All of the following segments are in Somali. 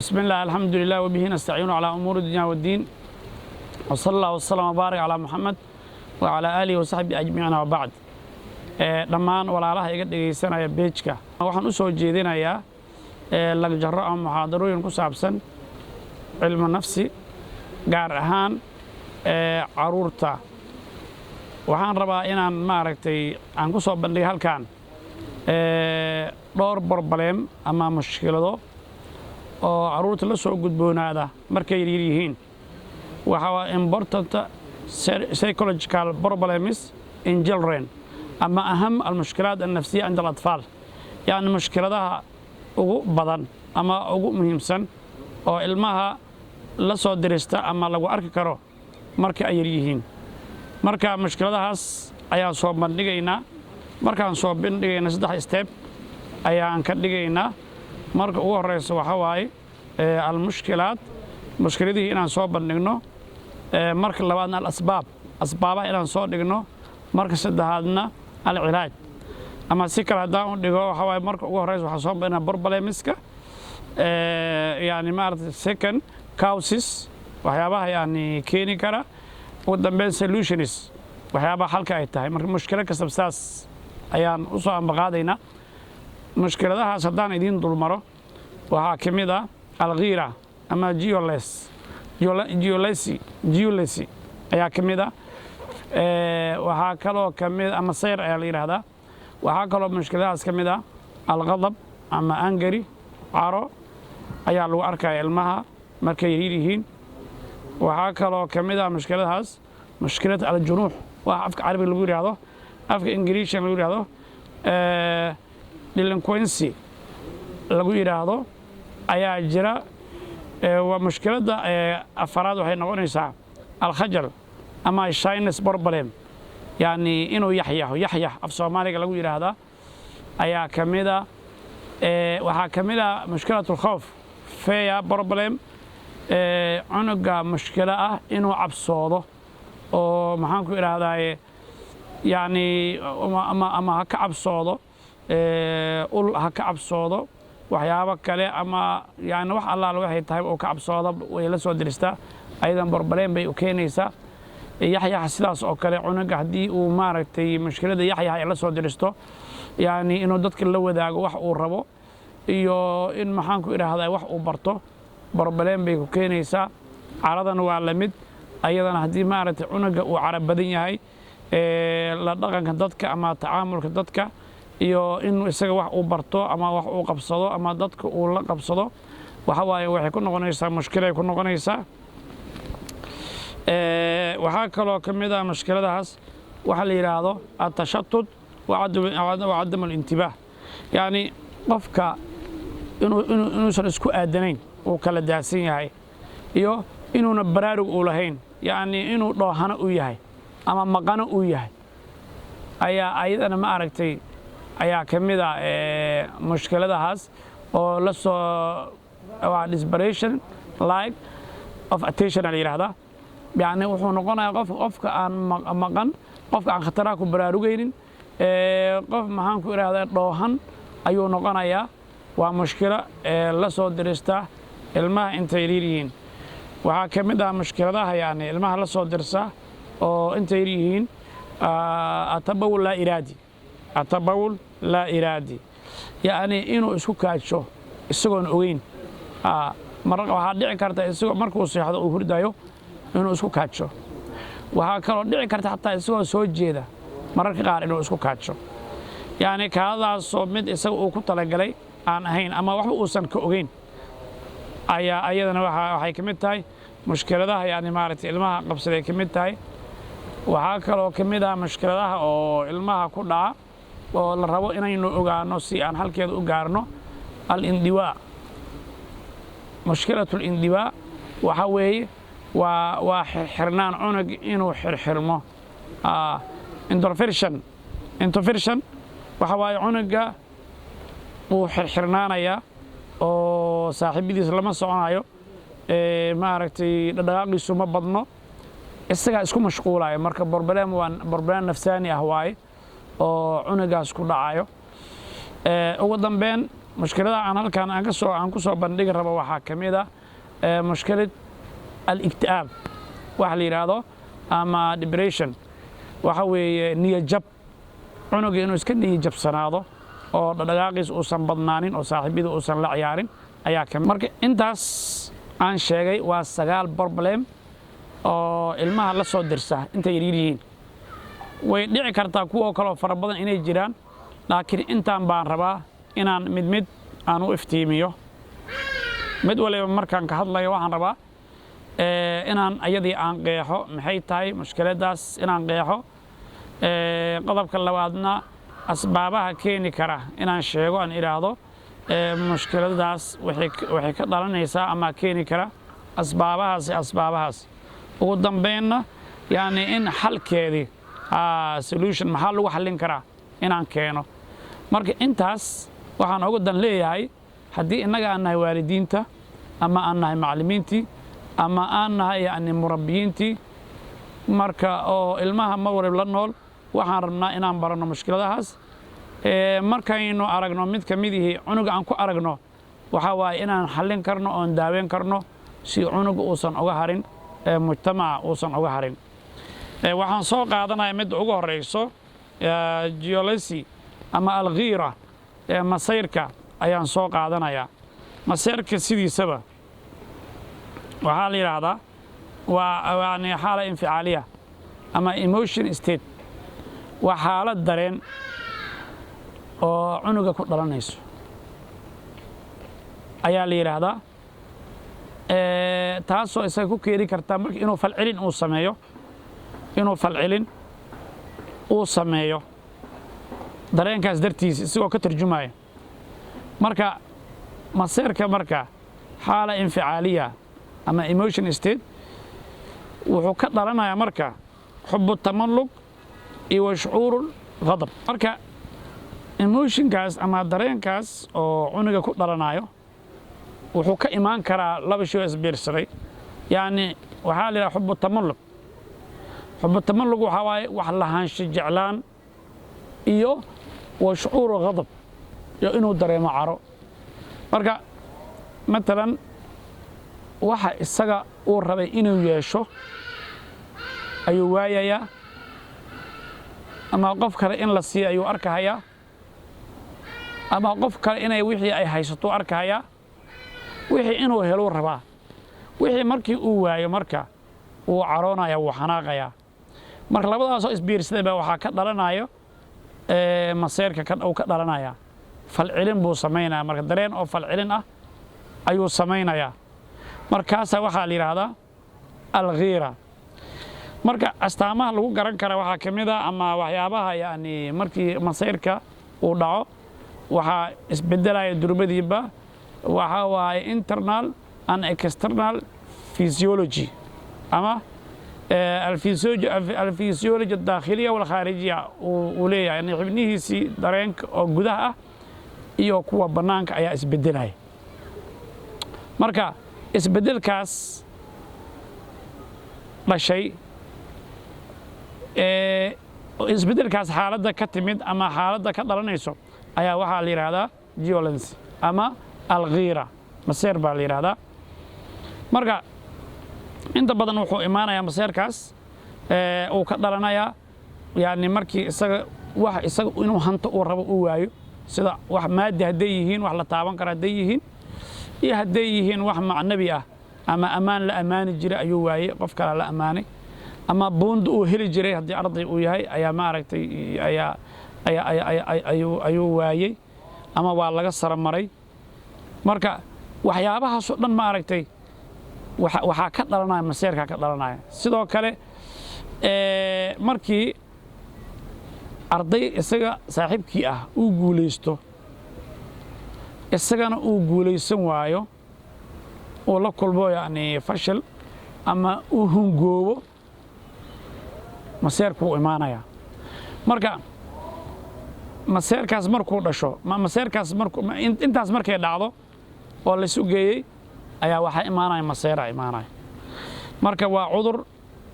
بسم الله، الحمد لله، وبه نستعين على أمور الدنيا والدين، وصلى الله وسلم وبارك على محمد وعلى آله وصحبه أجمعين، وبعد. Dhammaan walaalaha iga dhegaysanaya page-ka, waxaan u soo jeedinayaa lecture-o ama muxaadarooyin ku saabsan cilmu nafsi, gaar ahaan caruurta. Waxaan rabaa inaan, maaragtay, aan ku soo bandhigay halkan dhowr problem ama mushkilado oo carruurta la soo gudboonaada markay yaryar yihiin. Waxa waa important psychological problems in children ama أهم المشكلات النفسية عند الأطفال، yacni mushkiladaha ugu badan ama ugu muhiimsan oo ilmaha la soo dirista ama lagu arki karo marka ay yar yihiin. Marka mushkiladahaas ayaan soo bandhigaynaa. Markaan soo bandhigayna, saddex step ayaan ka dhigaynaa. Marka ugu horeysa waxa waaye المشكلات، mushkiladihii inaan soo bandhigno. Marka labaadna الأسباب، asbaabaha inaan soo dhigno. Marka saddexaadna العلاج. Ama si kale haddaan u dhigo, waxa waaye marka ugu horeysa waxaan soo bandhignaa problems-ka, yani maaragtay, second causes, waxyaabaha yani keeni kara, ugu dambeyn solutions, waxyaabaha xalka ay tahay. Marka mushkilo kastaba saas ayaan u soo ambaqaadaynaa. Mushkiladahaas haddaan idiin dulmaro, waxaa ka mid ah الغيرة ama jealousy ayaa ka mid ah. Waxaa kaloo ka mid ama sayr ayaa la yidhaahdaa. Waxaa kaloo mushkiladahaas ka mid ah الغضب ama angry, caro ayaa lagu arkaya ilmaha markay yaryar yihiin. Waxaa kaloo ka mid ah mushkiladahaas mushkilad الجنوح, waa afka carabiga lagu yidhaahdo, afka Ingiriishan lagu yidhaahdo delinquency lagu yidhaahdo ayaa jira. Waa mushkiladda afaraad. Waxay noqonaysaa الخجل ama shyness problem, yani inuu yaxyaxo, yaxyax af Soomaaliga lagu yidhaahdaa, ayaa ka mid a. Waxaa ka mid a مشكلة الخوف، fear problem, cunuga mushkilo ah inuu cabsoodo oo, maxaan ku idhaahdaaye, yani ama ha ka cabsoodo ul, ha ka cabsoodo waxyaabo kale, ama yani wax allaala waxay tahay uu ka cabsoodo way la soo diristaa, ayadan problem bay u keenaysaa. Yaxyaxa sidaas oo kale, cunuga haddii uu, maaragtay, mushkilada yaxyax ay la soo diristo, yani inuu dadka la wadaago wax uu rabo iyo in, maxaan ku idhaahdaa, wax uu barto, problem bay ku keenaysaa. Caradana waa la mid ayadana. Haddii, maaragtay, cunuga uu cara badan yahay, la dhaqanka dadka ama tacaamulka dadka iyo in isaga wax uu barto ama wax uu qabsado ama dadka uu la qabsado, waxa waaye waxay ku noqonaysaa mushkilay ku noqonaysaa. Waxaa kaloo ka mid ah mushkiladahaas waxaa la yidhaahdo التشتت وعدم الانتباه، yacni qofka inuusan isku aadanayn, uu kala daadsan yahay, iyo inuuna baraarug uu lahayn, yacni inuu dhoohano u yahay ama maqano uu yahay, ayaa ayadana, ma aragtay, ayaa ka mid ah mushkiladahaas oo la soo waa dispersion, lack of attention la yidhahdaa. Yacni wuxuu noqonayaa qofka aan maqan, qofka aan khataraha ku baraarugaynin, qof, maxaan ku idhahdaa, dhoohan ayuu noqonayaa. Waa mushkilo la soo dirista ilmaha intay yaryar yihiin. Waxaa ka mid ah mushkiladaha yani ilmaha la soo dirsa oo intay yar yihiin التبول لا إرادي. التبول لا إرادي yacni inuu isku kaajo isagoon ogeyn. Mar waxaa dhici karta isagoo markuu seexdo, uu hurdayo, inuu isku kaajo. Waxaa kaloo dhici karta xataa isagoo soo jeeda mararka qaar inuu isku kaajo, yacni kaadadaasoo mid isaga uu ku talagalay aan ahayn ama waxba uusan ka ogeyn ayaa ayadana waxay ka mid tahay mushkiladaha yani, maaragtay, ilmaha qabsaday ka mid tahay. Waxaa kaloo ka mid ah mushkiladaha oo ilmaha ku dhaca oo la rabo inaynu ogaano si aan halkeeda u gaarno الانطواء. مشكلة الانطواء waxa weeye waa xirxirnaan, cunug inuu xirxirmo, introversion. Introversion waxa waaye cunuga wuu xirxirnaanayaa oo saaxiibadiis lama soconayo, maaragtay, dhaqdhaqaaqiisu ma badno, isagaa isku mashquulaya. Marka problem waa problem nafsaani ah waaye oo cunugaas ku dhacayo. Ugu dambeyn Mushkiladaha aan halkan aan kasoo aan ku soo bandhigi rabo waxaa ka mid ah mushkilad al-ikti'aab waxa la yidhaahdo ama depression. Waxa weeye niyajab, cunuga inuu iska niyajabsanaado oo dhaqdhaqaaqiis uusan badnaanin oo saaxiibada uusan la ciyaarin ayaa ka. Marka intaas aan sheegay waa sagaal problem oo ilmaha la soo dirsa intay yaryar yihiin. Way dhici kartaa kuwo kaloo fara badan inay jiraan, laakiin intaan baan rabaa inaan mid mid aan u iftiimiyo. Mid waliba markaan ka hadlayo, waxaan rabaa inaan ayadii aan qeexo maxay tahay mushkiladaas inaan qeexo. Qodobka labaadna, asbaabaha keeni kara inaan sheego, aan idhaahdo mushkiladaas waxay ka dhalanaysaa ama keeni kara asbaabahaasi, asbaabahaas. Ugu dambeynna, yani in xalkeedii, solution, maxaa lagu xallin karaa inaan keeno. Marka intaas waxaan uga dan leeyahay, haddii innaga aan nahay waalidiinta ama aan nahay macallimiintii ama aan nahay yani murabbiyiintii, marka oo ilmaha mar walib la nool, waxaan rabnaa inaan baranno mushkiladahaas. Markaynu aragno mid ka mid ihii cunuga aan ku aragno, waxaa waaye inaan xallin karno oon daaweyn karno si cunuga uusan uga harin mujtamaca, uusan uga harin. Waxaan soo qaadanaya midda ugu horeyso, jealousy ama alghiira, masayrka ayaan soo qaadanayaa. Masayrka sidiisaba waxaa la yidhaahdaa waa yani xaala inficaaliya ama emotion state, waa xaalad dareen oo cunuga ku dhalanayso ayaa la yidhaahdaa, taasoo isaga ku keeni karta marka inuu falcelin uu sameeyo dareenkaas dartiisa isagoo ka tarjumaya. Marka maseerka, marka xaala inficaaliya ama emotion state, wuxuu ka dhalanayaa marka xubu tamalluk iyo wa shucuuru ghadab. Marka emotionkaas ama dareenkaas oo cunuga ku dhalanayo wuxuu ka imaan karaa laba shay oo isbiirsaday. Yacni waxaa la yidhaha xubu tamalluk. Xubu tamalluk waxaa waaye wax lahaansho jeclaan iyo wa shucuuru ghadab, iyo inuu dareemo caro. Marka matalan waxa isaga uu rabay inuu yeesho ayuu waayayaa, ama qof kale in la siiya ayuu arkahayaa, ama qof kale inay wixii ay haysato arkahayaa, wixii inuu heluu rabaa. Wixii markii uu waayo, marka wuu caroonaya, wuu xanaaqayaa. Marka labadaasoo isbiirsaday baa waxaa ka dhalanayo maseerka uu ka dhalanaya. Falcelin buu samaynaya, marka dareen oo falcelin ah ayuu samaynayaa. Markaasaa waxaa la yidhaahdaa alghiira. Marka astaamaha lagu garan kara waxaa ka mid ah, ama waxyaabaha yani markii masayrka uu dhaco waxaa isbedelaya durbadiiba, waxaa waaye internal and external physiology ama alphysiology adaakhiliya walkhaarijiya uu leeyahay. Yani xibnihiisii dareenka oo gudaha ah iyo kuwa bannaanka ayaa isbedelaya. Marka isbedelkaas dhashay, isbedelkaas xaaladda ka timid ama xaaladda ka dhalanayso ayaa waxaa la yidhaahdaa jealousy ama alghiira, maseer baa la yidhahdaa. Marka inta badan wuxuu imaanayaa maseerkaas uu ka dhalanayaa yani markii isaga wax isaga inuu hanto uu rabo uu waayo, sida wax maadi hadday yihiin, wax la taaban kara hadday yihiin, iyo hadday yihiin wax macnabi ah, ama ammaan la ammaani jiray ayuu waayey, qof kale la ammaanay, ama buunda uu heli jiray haddii arday uu yahay ayaa maaragtay ayaa ayaa ayuu waayey, ama waa laga saramaray. Marka waxyaabahaasoo dhan maaragtay waxaa ka dhalanaya maseerkaa ka dhalanaya. Sidoo kale markii arday isaga saaxiibkii ah uu guulaysto, isagana uu guulaysan waayo, uu la kulmo yacni fashil ama uu hungoobo, maseerku wuu imaanayaa. Marka maseerkaas markuu dhasho, maseerkaas markuu intaas markay dhacdo oo laysu geeyey, ayaa waxaa imaanaya maseera imaanaya. Marka waa cudur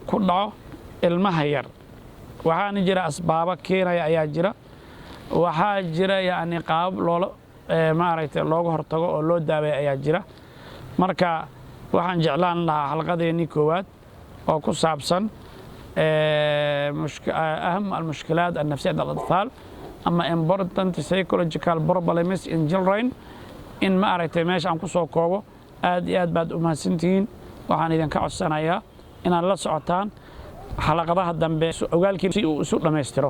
ku dhaco ilmaha yar. Waxaana jira asbaabo keenaya ayaa jira. Waxaa jira yacni qaabab loola Maaragtay, looga hortago oo loo daaway ayaa jira. Marka waxaan jeclaan lahaa xalqadeennii koowaad oo ku saabsan أهم المشكلات النفسية عند الأطفال ama important psychological problems in children in, ma aragtay, meesha aan ku soo koobo. Aad iyo aad baad u mahadsantihiin. Waxaan idinka codsanayaa inaad la socotaan xalaqadaha dambe ogaalkii si uu isu dhammaystiro.